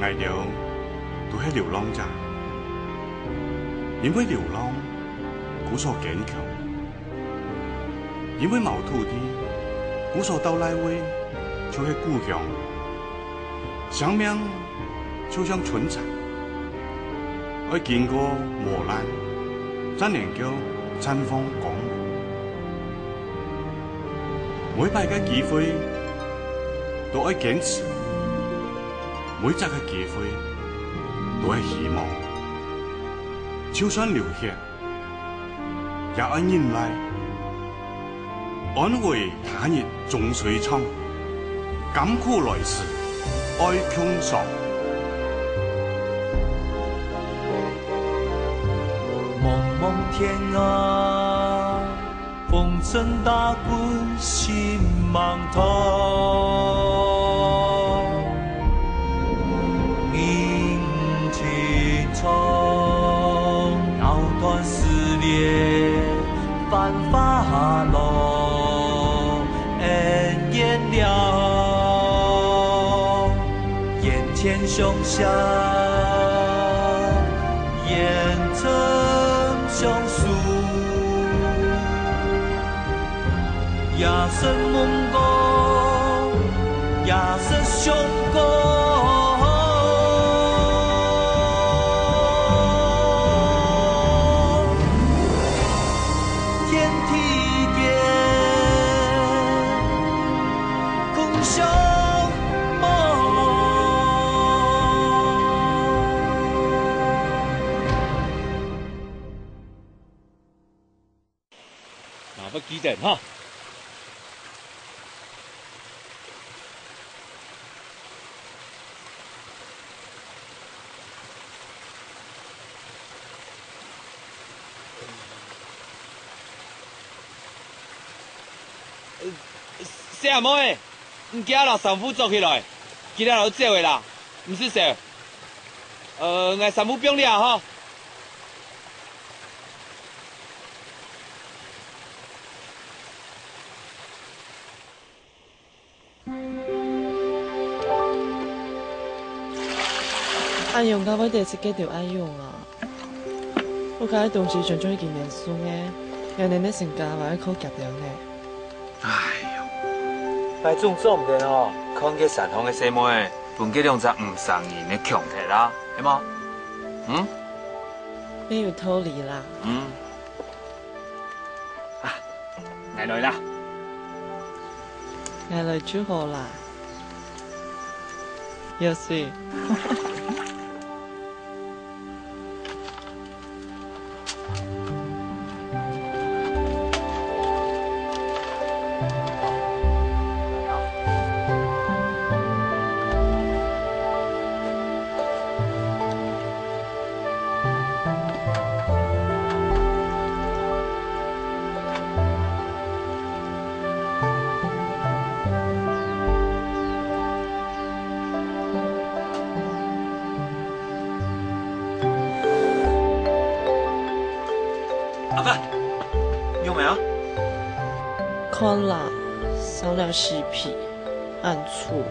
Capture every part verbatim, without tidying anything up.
𠊎兜都係流浪者，因為流浪，故所堅強；因為無土地，故所到哪位就係故鄉。生命就像春蠶，愛經過磨難，正能夠綻放光芒。每擺个機會都愛堅持， 每隻个機會都係希望，就算流血，也愛忍耐。安危他日終須唱，甘苦來時愛共嘗。濛濛天涯， 風塵打滾心茫茫，明鏡中，藕斷絲連繁華落，恩怨了。 眼前雄翔，煙塵相诉，夜深夢光，夜深相光。天地间，共相 拿个幾點哈？呃，細阿妹，你今仔摎衫褲著起來，今仔摎你走个啦，毋使愁。呃，𠊎衫褲放這吼。 恁樣，該會得食个兜恁樣啊！屋下个東西全全係今年送个，明年个成家還愛靠佢兜呢。哎喲，𠊎總做毋得哦，看該山項个細妹，分該兩隻毋成形个強忒啊，係無？嗯？也有道理啦。嗯。 啊，𠊎來啦。𠊎來就好啦。有水。 阿爸，你有無啊？看啦，生了死皮，恁醜。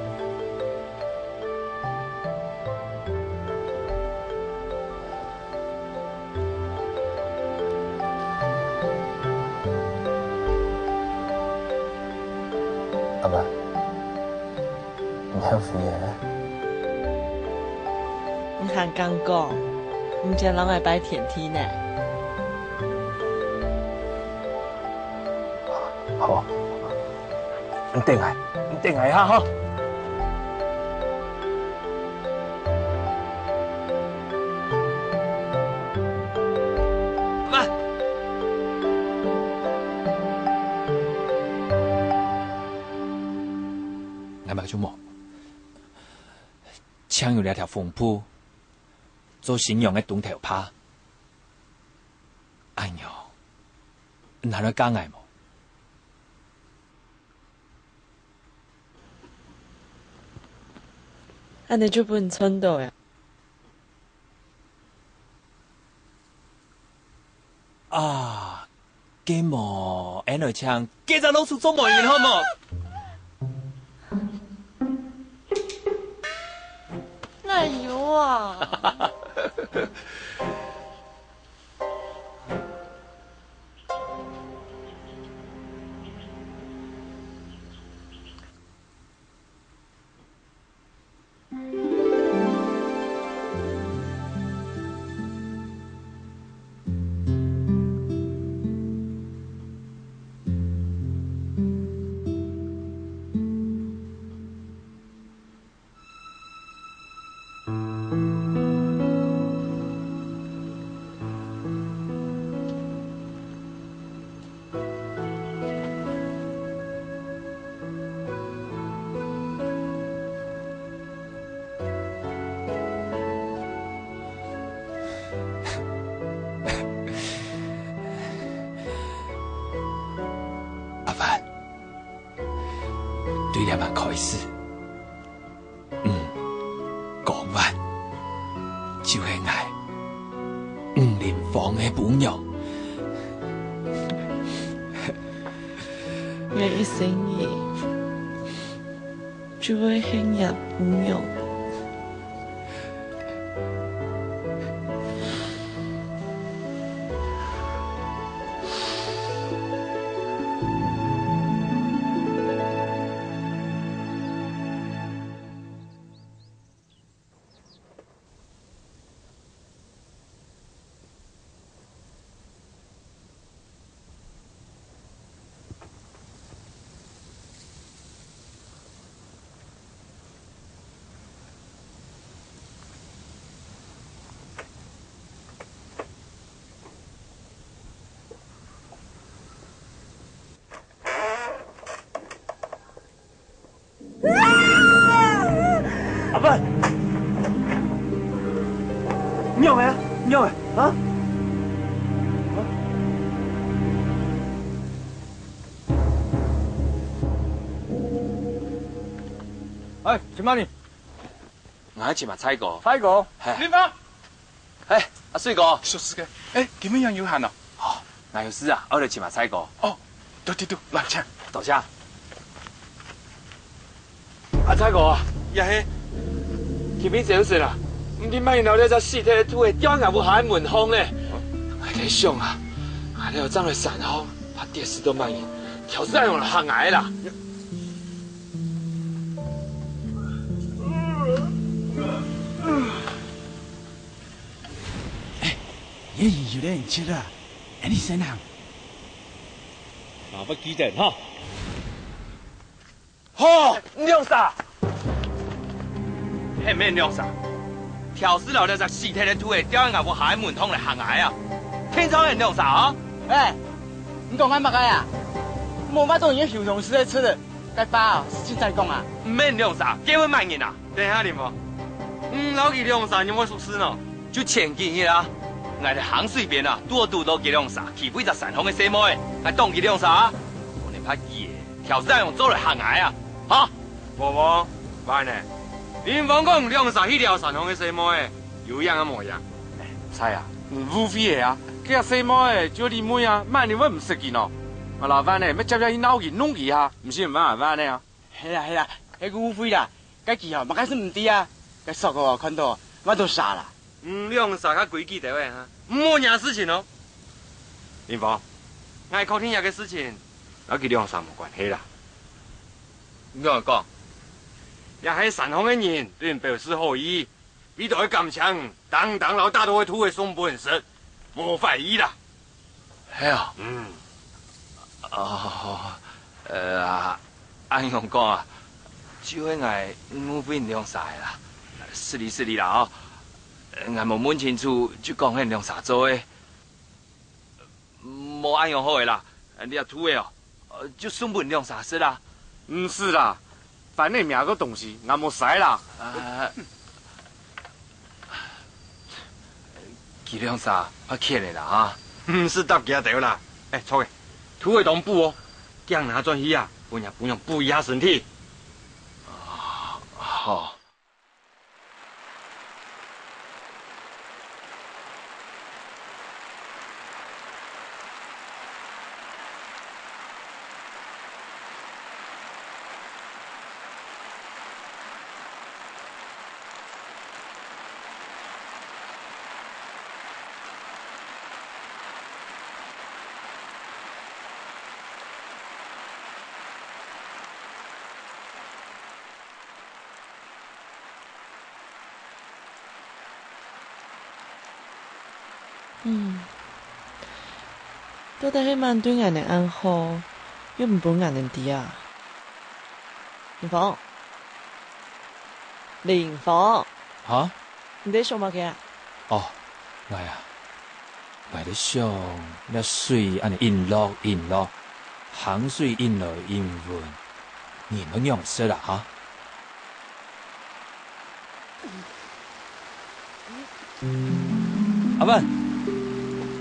阿爸，你後悔了？你還敢講？你今摎𠊎拜天地呢？好。 你等𠊎，你等𠊎一下吼。慢。𠊎嘛就無，淨有這條紅布，做新娘个當頭帕。哎喲，你還愛嫁𠊎無？ 恁呢就分你賺到呀。啊，該無，𫣆來請該隻老鼠做媒人好無？哎呦啊！阿凡，對這下開始， 嗯，講完，就係𠊎吳林芳个餔娘。𠊎一生人，就會係若餔娘。 阿伯，仰仔啊？仰仔啊？啊？哎，尋麼人？𠊎尋阿財哥。財哥？嘿。林芳！ 哎，阿水哥。小事个。哎，今晡日仰有閒哦？哦，𠊎有事啊，愛來尋阿財哥。哦，對對對，來請。多謝。阿財哥，也係，今晡日真實啦，毋知麼人摎這隻死忒个兔仔吊在吾屋下个門項咧。𠊎在想啊，𠊎這正來山項，怕跌死到麼人，條子恁樣來嚇𠊎啦。 你有點急了，哎，你先行。麻煩幾等哈。吼，兩儕！係毋係兩儕？條子摎這隻死忒个兔仔吊在吾屋下个門項來嚇𠊎啊！定著係兩儕哦！哎，你講个麼个啊？無買著你个休閒式个車仔，該把哦，事情再講啊！毋係兩儕，該會麼人啊？ 等下，林芳，你摎佢兩儕仰會熟識呢？就前幾日啊，𠊎在坑水邊啊，堵堵著佢兩儕欺負一隻山項个細妹仔，𠊎擋佢兩儕啊，無能怕佢，條子恁樣做來嚇𠊎啊，哈！無無，萬呢？林芳講兩儕去撩山項个細妹仔，有影啊無影？哎，財啊，你誤會了啊！該細妹仔就你妹啊，麼人會毋識佢呢？𠊎摎萬呢，愛接下去鬧佢、弄佢哈，毋係萬萬呢啊！ 係啦係啦，該誤會啦，該佢吼，麼个事毋知啊，該叔哥看著，麼都傻啦。你兩儕較規矩兜仔哈，毋好惹事情哦。林芳，𠊎確定這个事情摎佢兩儕無關係啦。你仰會講？這係山項个人對你表示好意， 為著愛感謝，當當摎打著个兔仔送分你食，無壞意啦。係啊。嗯。哦，呃，啊，恁樣講啊，就係𠊎誤會你兩儕啦。失禮失禮啦哦，𠊎無問清楚就講係你兩儕做个。 無恁樣好个啦，這兔仔哦，就送分你兩儕食啦。毋使啦，反正麼个東西，𠊎無使啦。啊，佢兩儕較譴个啦哈。毋使搭佢兜啦。哎，著个，兔仔當補哦，驚拿轉去啊，分若餔娘補一下身體。啊，好。嗯，到底係麼人對𠊎等恁好，又毋分𠊎等知啊？林峰，林峰，哈？你在想麼个啊？哦，𠊎啊，𠊎在想，這水恁樣緊落緊落，鹹水緊來緊汶，人愛仰般食啊？哈？ 阿文，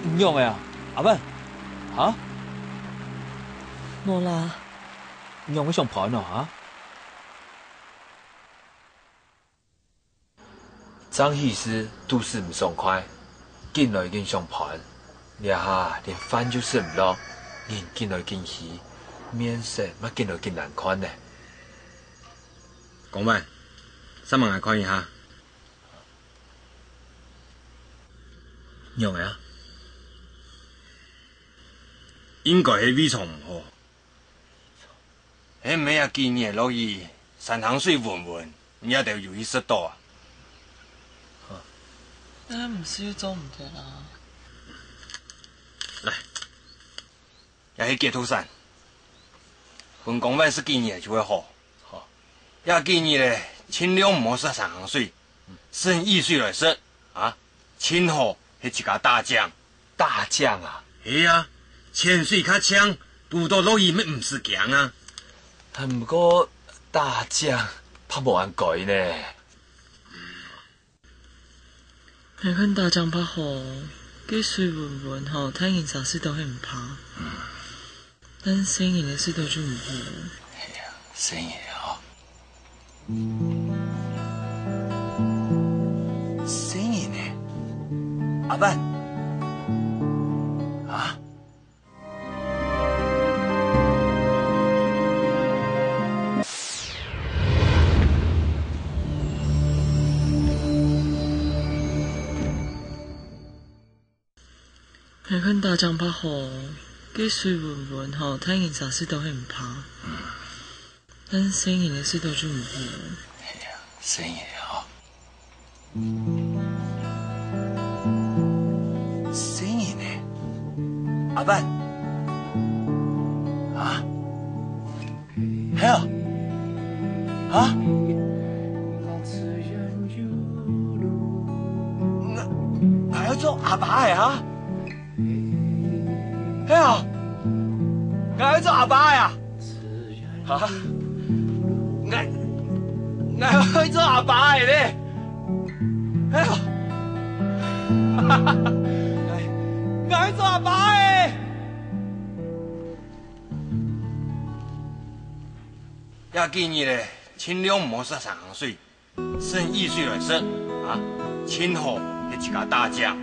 你仰仔啊？阿文，哈？無啦。你仰會想搬哦，哈？張喜事都係毋爽快，緊來緊想搬，這下連飯就食毋落，人緊來緊虛，面色乜緊來緊難看呢。江文，煞晡𠊎看一下。 仰仔啊？應該係胃腸毋好。係毋係這幾日落雨，山坑水汶汶，你兜有去食著啊？該毋食又做毋得啊。來，這係解毒散，分江文食幾日就會好。好，這幾日咧，盡量毋好食山坑水， 先以水來食，啊，盡好係自家打井。打井啊？係啊，淺水較淨，堵著落雨乜毋使驚啊。啊，毋過打井怕無恁該呢。𠊎看打井較好，該水汶汶吼，大人儕食著係毋怕。 但細人仔食著就毋好。係啊，細人仔吼。細人仔？阿文？啊？ 𠊎看打井較好，該水汶汶吼，大人儕食著係毋怕。但細人仔食著就毋好。係啊，細人仔吼。細人仔？阿文？啊？ 係啊。啊？𠊎，𠊎愛做阿爸个啊？係啊。𠊎愛做阿爸个啊？啊？𠊎，𠊎愛做阿爸个咧。係啊。𠊎，𠊎愛做阿爸个。 這幾日咧，盡量毋好食山坑水，先以水來食，啊，盡好係自家打井。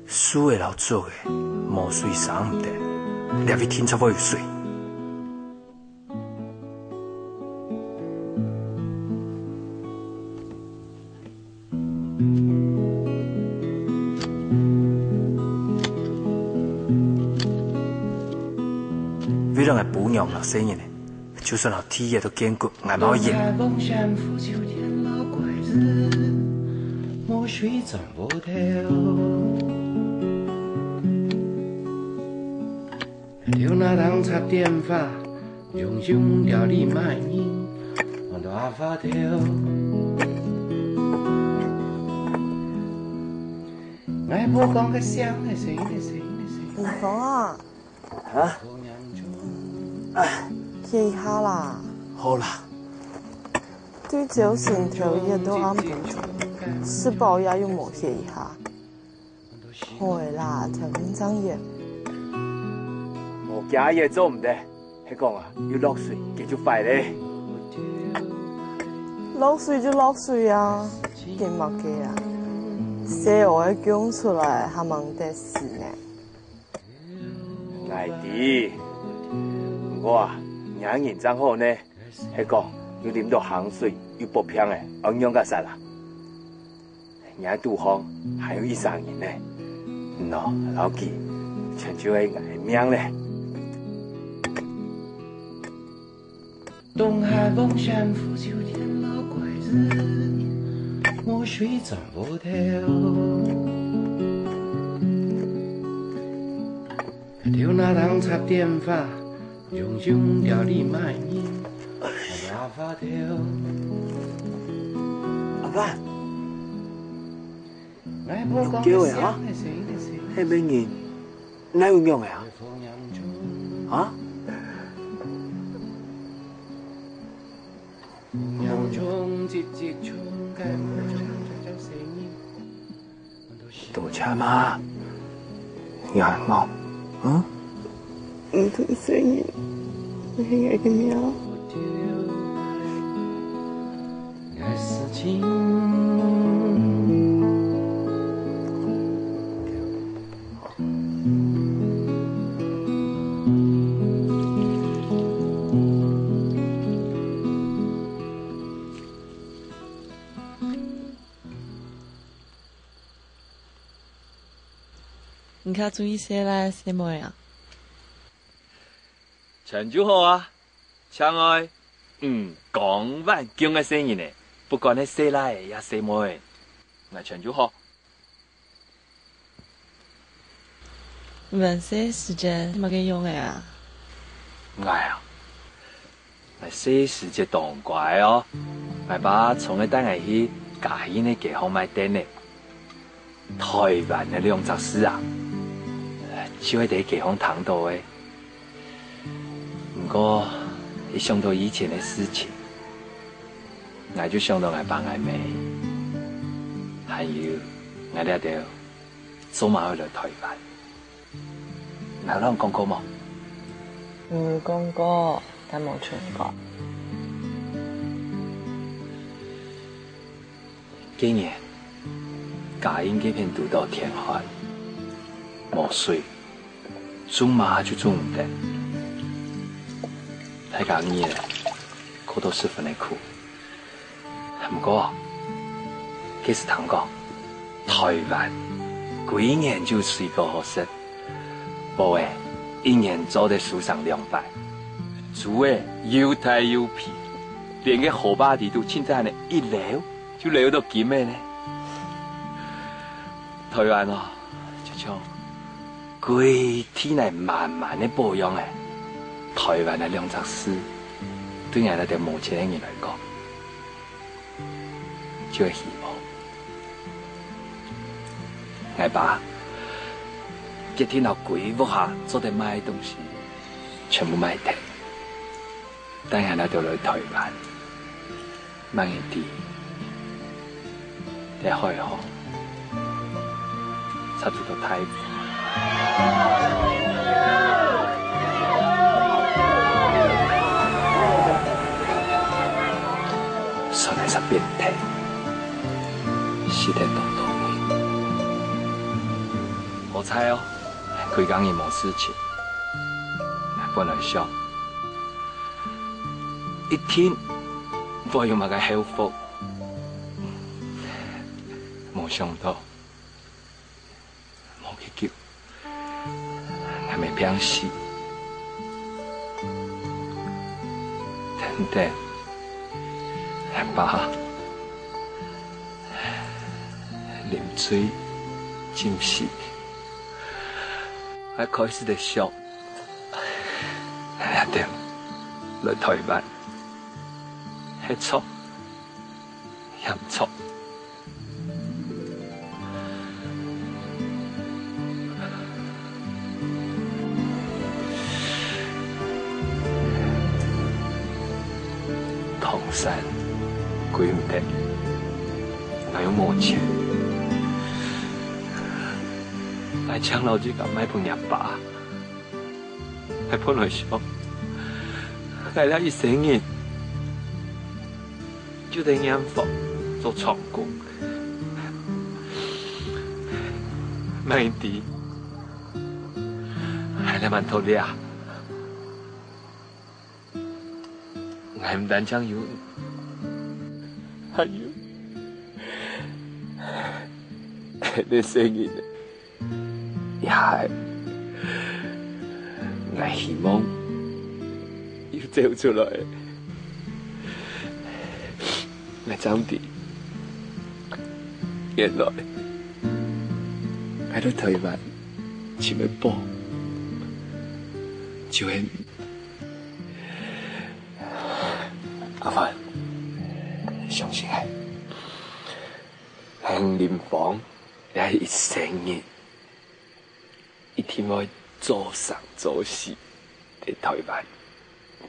樹仔摎竹仔，無水生毋得，這位定著會有水。 為了𠊎餔娘摎細人仔，就算摎地也都見骨，𠊎嘛愛贏。 林峰啊，啊？歇一下啦。好啦。對朝晨頭一直到暗晡頭，食飽夜又無歇一下。 好个啦，條命正遠。無加熱做毋得，係講啊，又落水，該就壞咧。落水就落水啊，驚麼个啊？細人仔降出來，還吂得死呢。𠊎知，毋過啊，若人正好呢，係講又啉著坑水，又發病咧，愛仰結煞啊？ 若肚項還有一儕人呢，你摎佢全就係𠊎个命咧。我睡在屋头，頭那通插電話，用用料理買人，我阿爸头。阿爸，用叫个啊？係咩人？哪有用个啊？啊？ 多謝嘛，你還好，嗯？你同細人，你係𠊎个命。 你較中意細倈細妹啊？全就好啊，像𠊎，嗯，江萬強个細人仔，不管係細倈仔也細妹仔，𠊎全就好。 你細時節麼个樣仔啊？𠊎啊，𠊎細時節當乖哦。𠊎爸常會帶𠊎去嘉義个街項買等仔。台灣个兩隻字啊，就係在街項聽到个。毋過，一想到以前个事情，𠊎就想到𠊎爸𠊎姆，還有𠊎這兜 做麼个愛來台灣？𠊎摎你講過無？有講過，但無全講。該年，嘉義該片堵到天旱，無水，種麼个就種毋得。大家日仔過到十分个苦。 毋過，該時聽講，台灣歸年就有水果好食，禾仔一年做得收成兩擺，豬仔又大又肥，連該河壩裡肚盡細个一溜就溜到金仔呢。台灣哦，就像 歸地泥滿滿个寶樣仔，台灣个兩隻字，對𠊎這兜無錢个人來講，就係希望。𠊎爸決定摎歸屋下做得賣个東西，全部賣忒，帶𠊎這兜來台灣。 麼人知，在海項，插著到大船，船仔煞變忒，死忒當多人。好彩哦，歸家人無事情。本來想， 一定會有麼个後福。無想到，無幾久，𠊎姆病死。跈等，𠊎爸臨醉浸死。 𠊎開始在想，𠊎兜來台灣，係著，也毋著。唐山，歸毋得，𠊎又無錢。 𠊎將老底價賣分若爸。𠊎本來想，𠊎這一生人就在染坊做長工。毋知，𠊎這滿頭這， 𠊎毋單淨有你，還有𠊎个細人仔，也係𠊎希望有走出來个。𠊎正知，原來，𠊎在台灣尋个寶，就係你。阿凡，相信𠊎，𠊎林峰，𠊎一生人 一定會做生做死，在台灣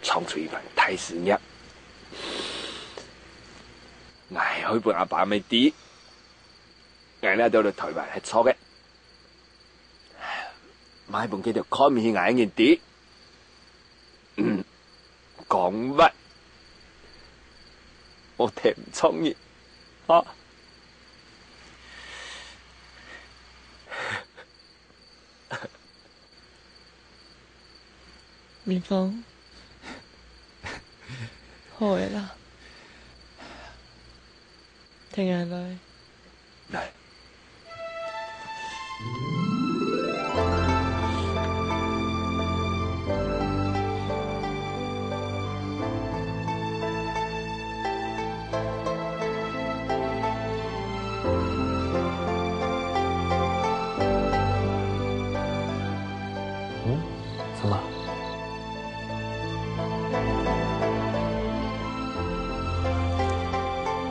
創出一番大事業。𠊎係愛分阿爸阿姆知，𠊎這兜在台灣係著个，毋係分該兜看毋起𠊎个人知。嗯，講話，莫聽毋著人，啊！ 明峰，好个啦，停下來。來。 嗯？什麼？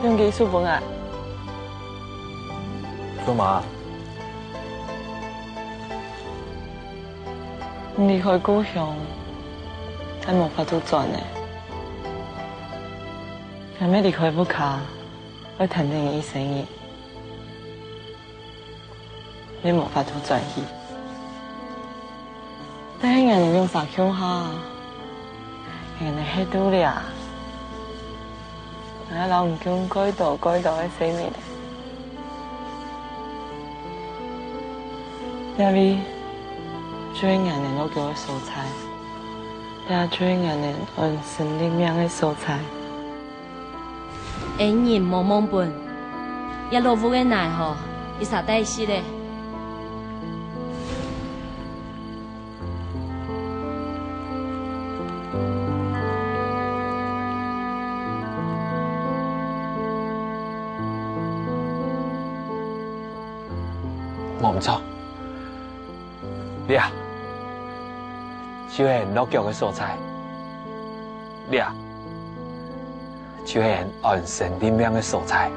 用這手分𠊎。做麼？你離開故鄉，係無法度轉个。還吂離開屋下，愛跈等一生人。 你無法度轉去。但係𠊎兜兩儕共下，𠊎兜歇肚了啊！𠊎愛摎你共過多過多个生命。這位就係𠊎兜落腳个所在，這就係𠊎兜安身立命个所在。 恩人無忘本，這老屋个泥吼，一儕帶食咧。無毋著，這就係落腳个所在。 這就係安身立命个所在。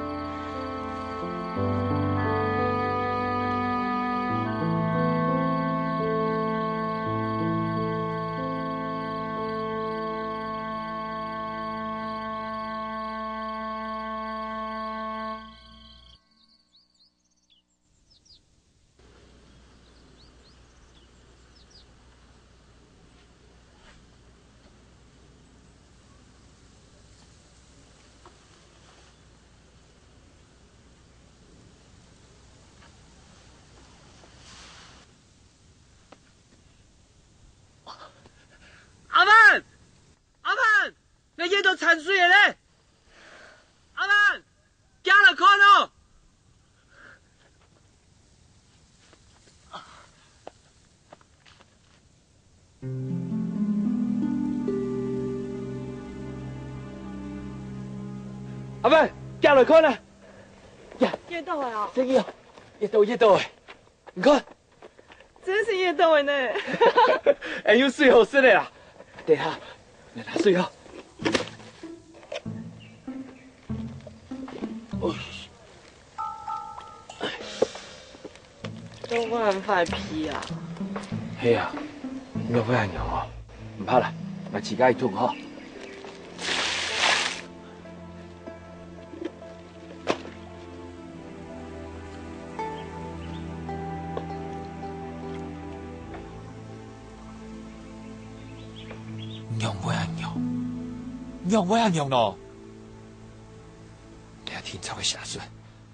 阿曼！阿曼！𠊎這兜摻水个咧！阿曼！ 行來看哦！阿曼，行來看啊！呀，噎到了哦。這個哦，噎到，噎到欸！ 你看，真係噎到了呢。哎，有水好食个啦。等下，來拿水哦。都會恁壞皮啊？係啊，仰會恁樣哦？毋怕啦，𠊎自家去㧡吼。 仰會恁樣？仰會恁樣咯？這定著个邪術，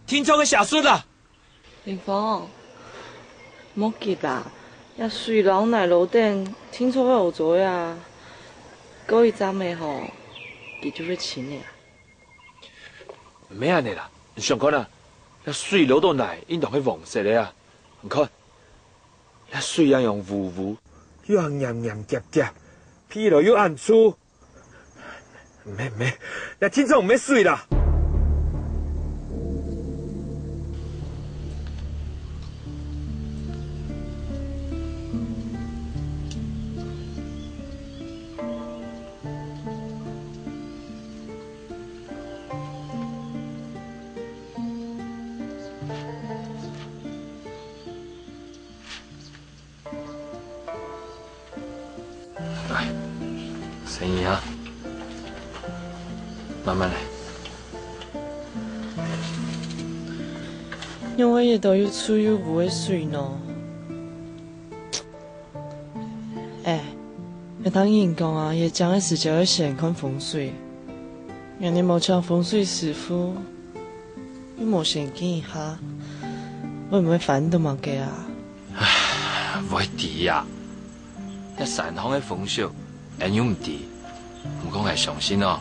定著个邪術啊！林峰，莫急啊，這水摎泥摎等，定著會好做个啊。過一站仔吼，佢就會清个啊。 毋係恁呢啦，你想看啊，這水摎著泥，應當係黃色个啊。你看，這水恁樣烏烏，又恁黏黏夾夾，鼻落又恁臭。毋係，毋係，這定著毋係水啦。你啊，慢慢來。仰會一到有臭又烏个水呢？哎，𠊎聽人講啊，這正个時節愛先看風水。若你無請風水師傅，又無先見一下，會毋會翻到麼个啊？會知啊，這山項个風水，𫣆又毋知。毋過𠊎相信哦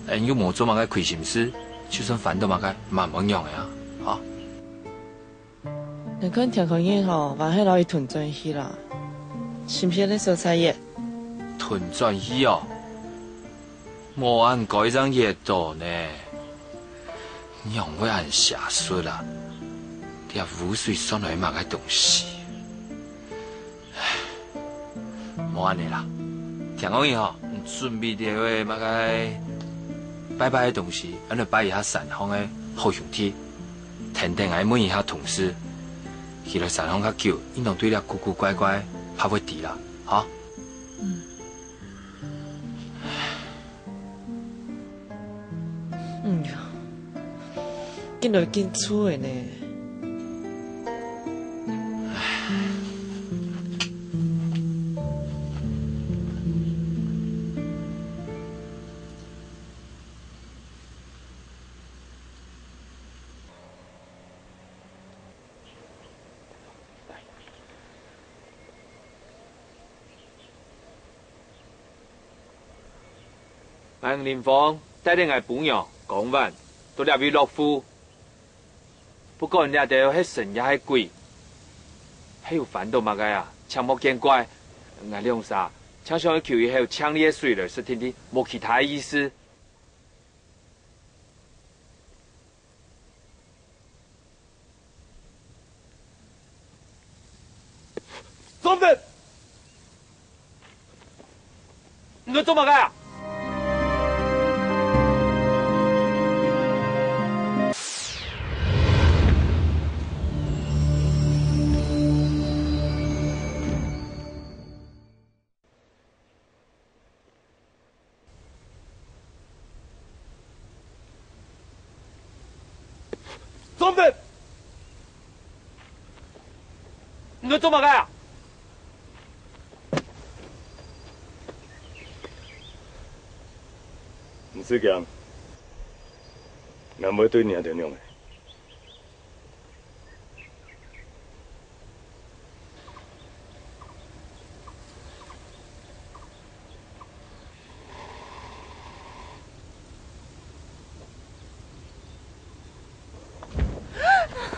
，𫣆又無做麼个虧心事，就算翻到麼个，嘛無仰个啊，哈。 你看天開日吼，還係摎佢跈轉去啦，尋別个所在歇。跈轉去哦？無恁該正歇到呢，仰會恁邪術啊？這烏水算來麼个東西？ 無恁呢啦，聽講你吼，你準備兜仔麼个拜拜个東西，恁樣拜一下山項个好兄弟。等等𠊎問一下同事，佢來山項較久，應當對這古古怪怪較會知啦，哈？嗯。 嗯呀，緊來緊臭个呢。𠊎林芳帶等𠊎餔娘、江婉到這位落戶。不管這兜係神也係鬼，係有翻到麼个啊，請莫見怪。𠊎兩儕，淨想愛求一口淨俐个水來食定定，無其他个意思。 張飛，你在做麼个啊？ 張飛，你在做麼个啊？毋使驚，𠊎毋會對你恁樣个。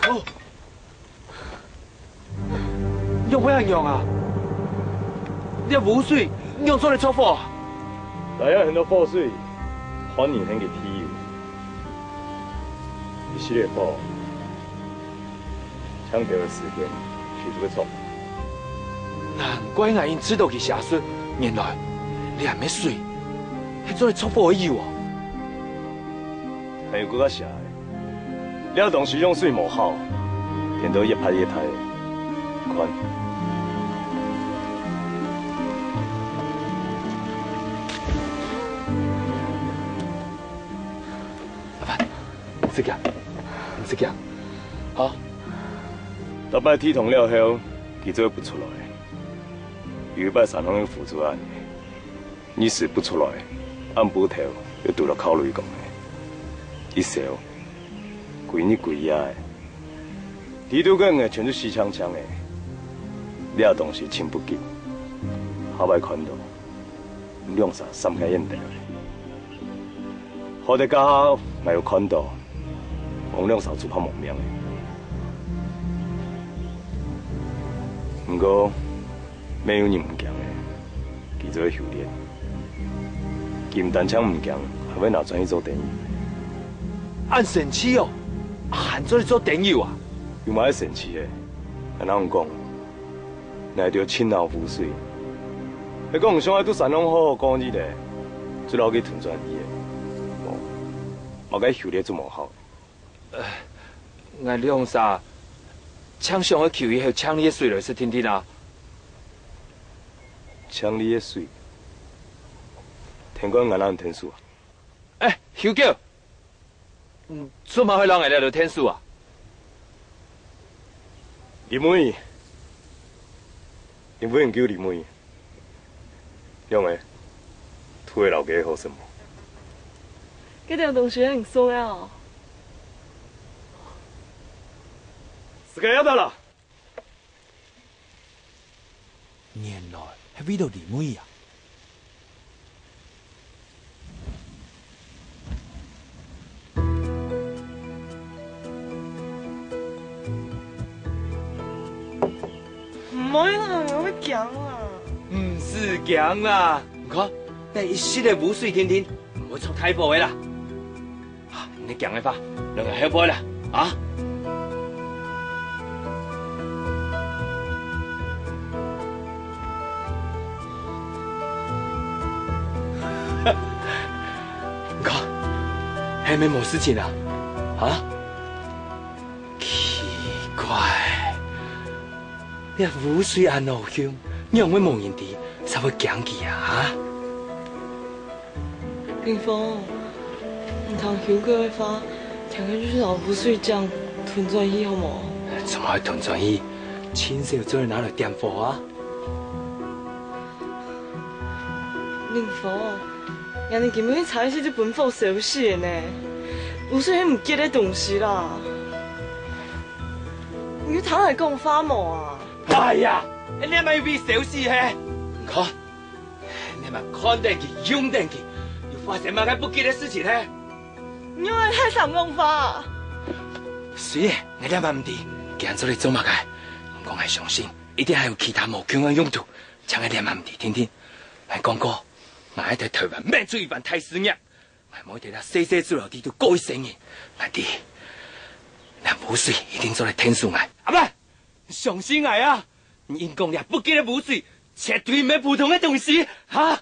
哦，仰會恁樣啊？這烏水仰做得著火？來啊，很多火水，看你很个地油。你熄了火， 搶兜个時間，佢就會著。難怪𠊎因試著佢邪術，原來這个水係做得著火个油哦。還有更加邪个，這東西用水無效，顛倒越拍越大。看。 阿凡，你食驚，你食驚，好。逐擺地動了後，佢就會浮出來。有一擺山上个浮出來，一時浮出來，暗晡頭又堵著靠雷公个，一燒，歸日歸夜个。地肚个人全都死淨淨个，這東西尋不緊，下擺看著，兩儕三個煙頭。 好得該下𠊎有看著，講兩儕就怕無命个。毋過，乜有人毋驚个，佢就會修煉。佢毋單淨毋驚，還會拿轉去做燈油。恁神奇哦，還做得做燈油啊？有麼个神奇个？𠊎同你講， 𠊎兜盡惱烏水。係講想愛在山上好好過日仔，就摎佢跈轉去个。無，麼个修煉就無效。呃，𠊎兩儕，淨想愛求一口淨俐个水來食定定啊。淨俐个水？天光𠊎哪能𢯭手啊？哎，休叫！嗯，做麼个會摎𠊎這兜𢯭手啊？林妹，你毋會救林妹，仰仔？渡个老家好勢無？這兜東西係你送个哦。自家也得啦。 原來係為著林妹啊！毋會啦，𠊎會驚啦。毋使驚啦，你看，這一息个污水定定，毋會著大火个啦。 啊，你驚个話，兩个後背啦，啊！你看，還無事情啊？啊？奇怪，這污水恁好用，仰會無人知，煞會驚佢啊？啊？ 林峰，你聽休哥个話，聽佢就摎污水井吞轉去好無？做麼个吞轉去？盡少做得拿來點火啊！林峰，人家根本一差一息就分火燒死了呢。污水係毋結个東西啦。你有聽𠊎講話無啊？哎呀，恁樣嘛又分燒死嘿！你看， 你嘛看等佢，用等佢，又發生麼个不吉个事情呢？你愛大聲講話！雖然𠊎這下毋知佢恁做來做麼个，毋過𠊎相信一定還有其他無共个用途，像𠊎這下毋知定定。𠊎講過，𠊎愛在臺灣搣出一番大事業，𠊎毋會在這細細豬寮肚過一世人。𠊎知，這污水一定做來𢯭手𠊎。阿伯，相信𠊎啊！ 你應講這不吉个污水，絕對毋係普通个東西，哈！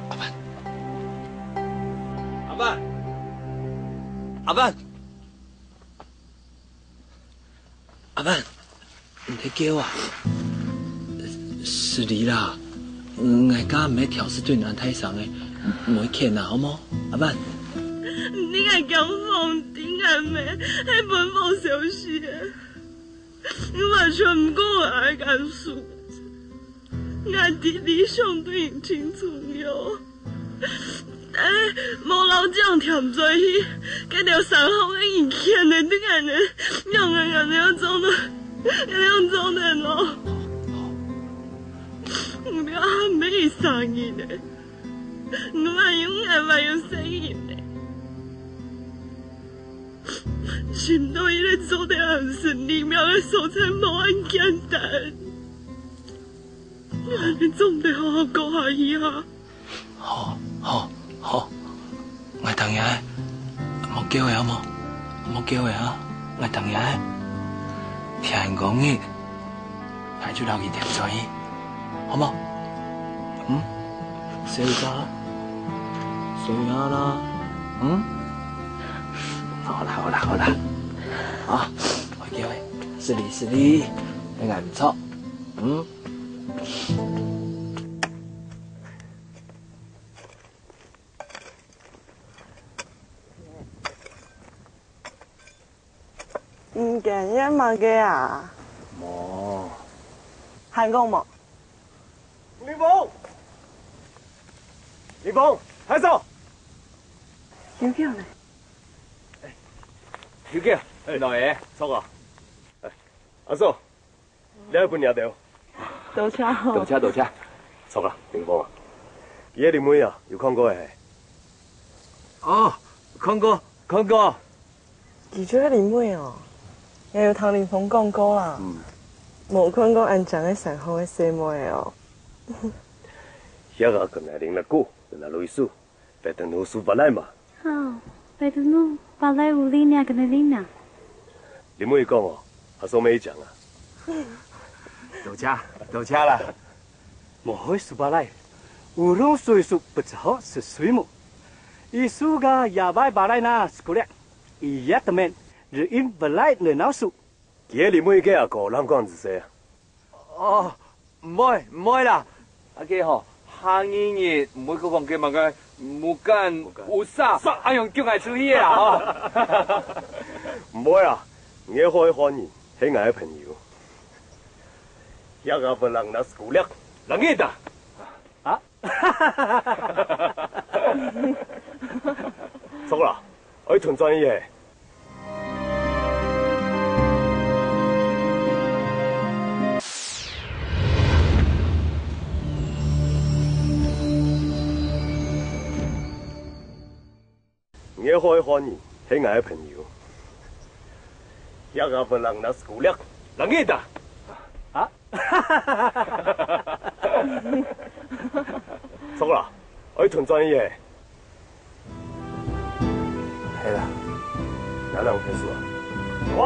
阿伯，阿伯，阿伯！ 阿伯，你在叫啊？失禮啦，𠊎家毋係刁事對你恁大聲个，毋會譴啊，好無？阿伯。你愛驚風，頂个咩？還分火燒死个。你完全毋顧𠊎个感受。 𠊎知你想對人盡重要，但係無摎井添轉去，該兜山項个人譴个，對𠊎呢，仰會恁樣做到，恁樣做得哦？你還毋係一儕人呢？你還有𠊎，還有細人呢。尋到一個做得安身立命个所在，無恁簡單。 你總得好好過下去啊！好，好，好，𠊎逐日莫噭仔好無？莫噭仔啊！𠊎逐日聽人講日，𠊎就摎佢添轉去，好無？嗯？睡一覺啊，睡一覺啦，嗯？好啦，好啦，好啦，啊，莫噭仔，失禮，失禮，𠊎毋著，嗯？ 你今日麼个啊？無。還講無？林峰！林峰，阿嫂！有叫呢？有叫，哎，老爺，坐啊。哎，阿嫂， 這分你兜。多謝哦。多謝，多謝。坐啊，林峰啊。這个林妹啊，有看過無？哦，看過，看過。佢就係林妹哦。𠊎有聽林峰講過啦。嗯。無看過恁靚个山項个細妹哦。這个跟𠊎林阿哥，林阿妹叔， 拜登路叔伯來嘛。好，拜登路伯來屋裡呢，跟你領呢。林妹講哦，阿嫂妹一講啊。多謝，多謝啦。無害叔伯來， Urung suisu pecaho sesuimu. Isuga yavai balai na sekuliak. Iya temen, rein belai nenausu. 佢个另外个阿哥，人講仔細啊。哦，毋會，毋會啦。啊，該吼，下二日毋會過講个麼个，木間，木間。有啥，啥，哎喲，叫𠊎出去啦，吼。毋會啊，你个好个好人，係𠊎个朋友。Siya ka belang na sekuliak. Langit啊！啊？著啦，愛吞轉去嘿。你个好个好人，係𠊎个朋友。Siya ka belang na sekuliak. Langit啊！啊？著啦，愛吞轉去嘿。係啦，哪能結束啊？走啊！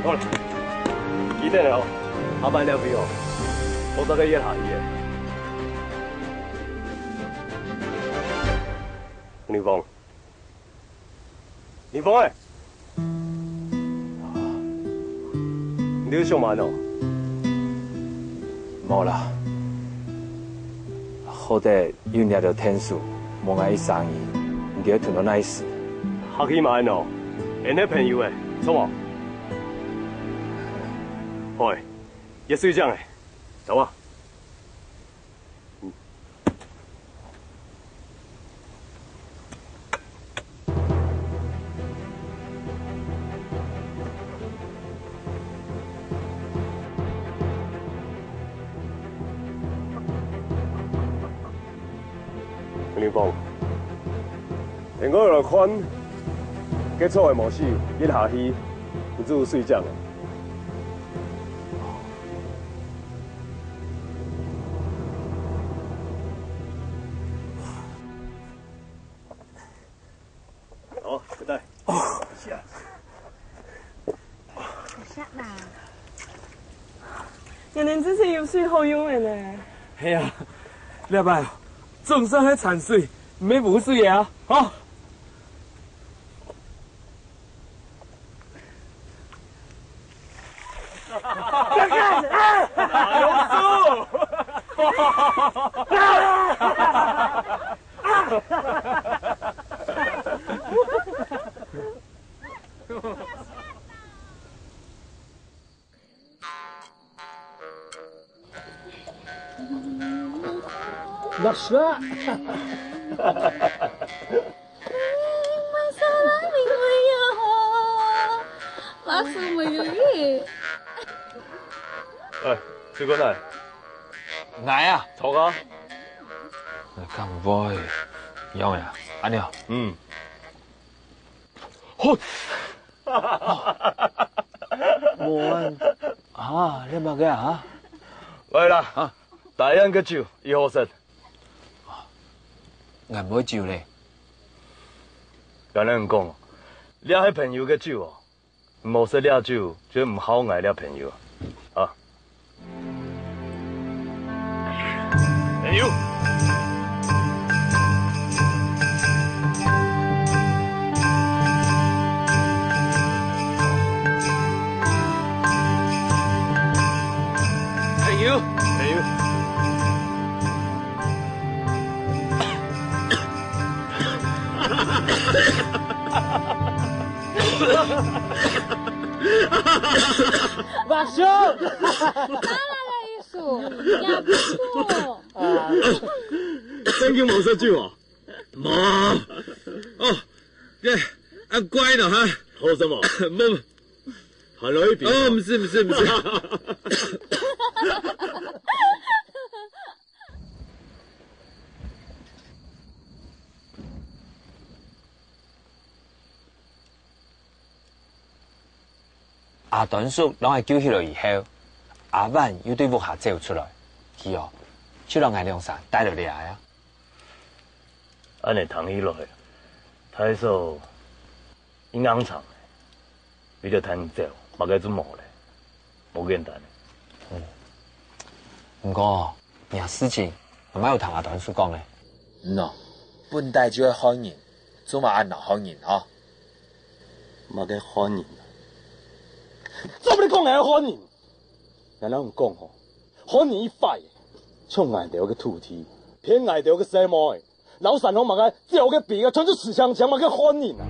好了，幾點了？下班了未哦？我大概約下去耶。林峰，林峰哎！你有上班哦？無啦，好得 有這條電視，無𠊎一儕人，毋知會吞到哪時。客氣嘛恁哦，𠊎係朋友誒，著無？好誒，也睡覺誒，走啊！嗯。 林峰，𠊎來看，該著个毛戲一下去，你就睡覺了。 好，不帶。哦。是啊。好香啊。你們真是有水好用的呢。係啊，這擺總算係摻水，無污水啊，吼。 Masalah minggu ya. Langsung minggu ni. 哎，水果呢？𠊎啊，著啊。哎，敢會？樣呀，恁樣。嗯。好。無啊。啊，你麼个啊？來啦，啊。大人个酒，已好勢。 𠊎毋會酒咧。𠊎摎你講哦，這係朋友个酒哦，你無食這酒，就毋好𠊎這朋友啊。啊。朋友。 朋友，朋友。馬上！哪來个意思？也毋錯。真經無食酒哦？無。哦，這，恁怪了哈。好什麼？無。 還來一杯。哦，毋使，毋使，毋使。阿端叔摎𠊎救起來以後，阿婉又對屋下走出來，佢哦，就摎𠊎兩儕帶來這啊。恁呢聽起來，大嫂 你硬撐，為著𢯭你走，麼个就無咧，無簡單。毋過，這事情，𠊎乜有聽阿端叔講咧。嗯哦，本底就係漢人，做麼个恁惱漢人吼？麼个漢人？做麼个講𠊎係漢人？𠊎摎你講吼，漢人一壞，搶𠊎兜个土地，騙𠊎兜个細妹， 摎山項麼个，鳥个、鱉个，全部食淨淨，麼个漢人啊！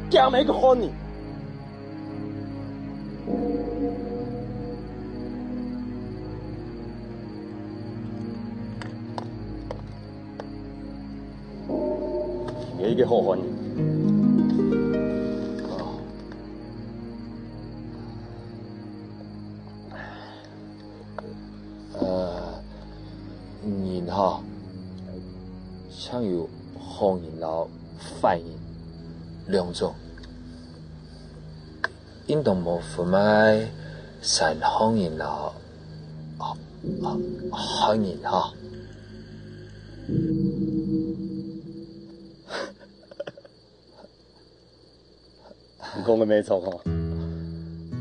驚麼个漢人？你係一個好漢人。 呃，人吼，像有好人摎壞人兩種，應當無分麼个山項人摎，哦，哦，漢人吼。 你講个無錯吼，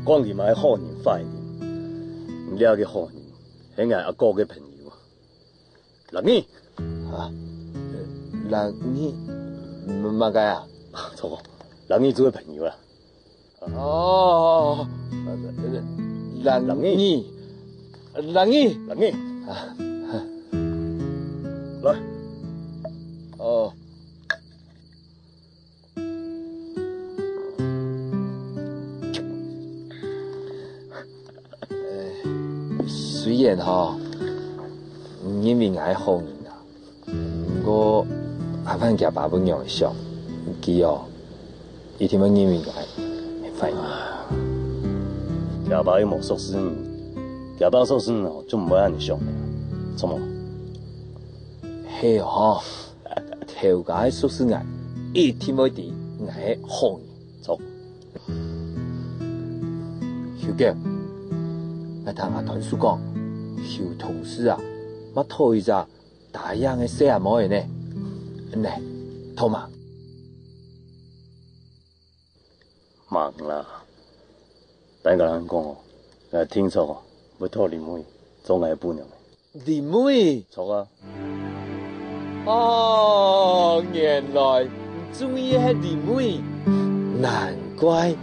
講佢嘛係好人壞人。你這個好人，係𠊎阿哥个朋友。六二。啊，六二，麼，麼个啊？錯，六二做个朋友啦。哦，六二，六二。六二。六二。啊。來。哦。 雖然吼，你認為𠊎係好人啊，毋過阿凡厥爸分仰仔想，佢哦，一定會認為𠊎係壞人。厥爸又無熟事你，厥爸熟事你哦，就毋會恁樣想了，著無？係哦， 頭家係熟事𠊎，一定會知𠊎係好人。著。秋狗，𠊎聽阿端叔講，邱同事啊，嘛討一隻打樣个細阿妹呢。呢，討嘛？ 吂啦，等下人講哦，𠊎定著哦，會討林妹做𠊎个餔娘个。林妹？著啊。哦，原來你中意个係林妹，難怪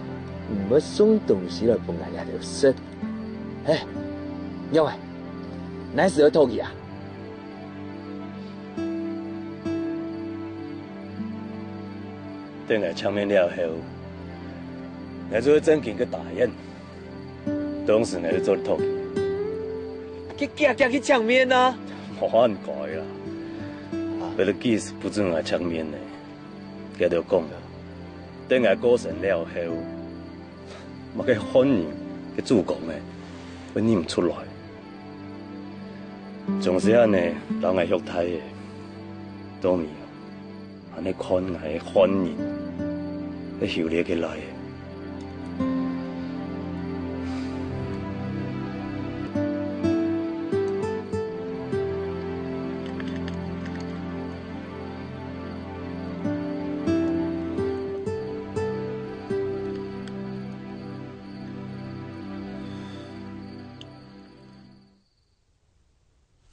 你會送東西來分𠊎這兜食。嘿，仰仔，哪時會討佢啊？ 等𠊎淨面了後，𠊎就會正經个答應。當時𠊎就做得討佢。佢遽遽去淨面啊！無恁該啦，Belkis不准𠊎淨面呢。佢兜講啊，等𠊎過身了後，麼个漢人个主公仔，會認毋出來。 總係恁呢摎𠊎畜大个，到尾恁呢看𠊎个漢人，係畜這个倈仔。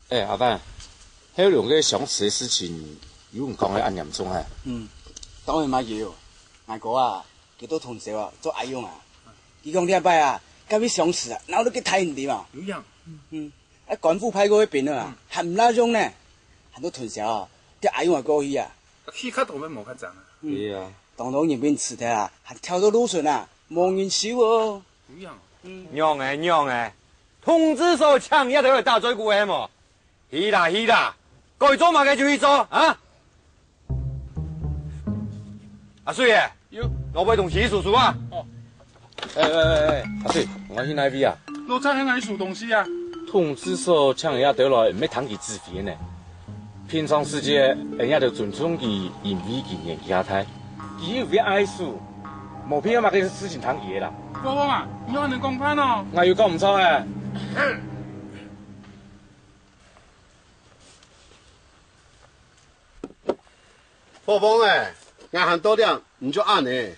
哎，阿凡，後龍个相思个事情，有人講个恁嚴重啊？嗯，當然嘛有。𠊎哥啊，佢到通宵啊，做阿勇啊。佢講這擺啊，甲佢相思啊，鬧到佢大人知嘛。有影。嗯，啊，官府派過去兵了啊，還毋罅用呢，還到通宵啊，叫阿勇啊過去啊。氣較大，無較爭啊。嗯，對啊。當多人分辭退啊，還跳到路脣啊，無人收哦。有影。嗯。仰仔，仰仔， 通知所請這兜來打嘴鼓个係無？去啦，去啦，該做麼个就去做啊！阿水仔，有。老闆東西收收啊！哦。哎，哎，哎，哎，阿水，𠊎去哪位啊？老闆喊𠊎去收東西啊。通知所請這兜來，毋係聽佢指揮个呢。平常時節，人家都尊重佢，因為佢年紀較大。佢又毋會愛收。無必要麼个事情聽佢个啦。國王啊，你又恁樣講話哦？𠊎有講毋著誒。國王誒，𠊎還到這，你就恁樣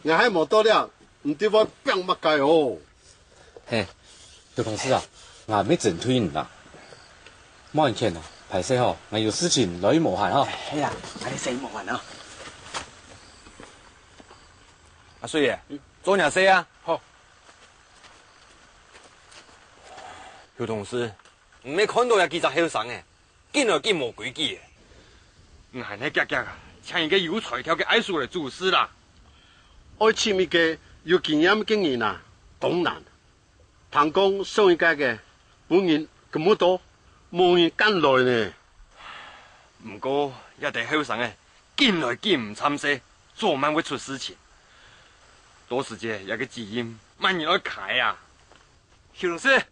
；𠊎還無到這，你知會變麼个哦？嘿，劉同事啊，𠊎毋係針對你啦。莫恁譴啊，歹勢吼，𠊎有事情來去無閒吼。係啊，𠊎先無閒啊。阿水爺，做若事啊。好。劉同事，你毋係看著這幾隻後生誒，緊來緊無規矩誒。𠊎還係遽遽啊，請一個有才調个藝術來主持啦。愛尋一個有經驗个人啊，當難。 聽講上一屆个分人根本都無人敢來呢。毋過，這兜後生誒，緊來緊毋參細，早慢會出事情。到時節，這個主任，麼人愛開啊？劉同事，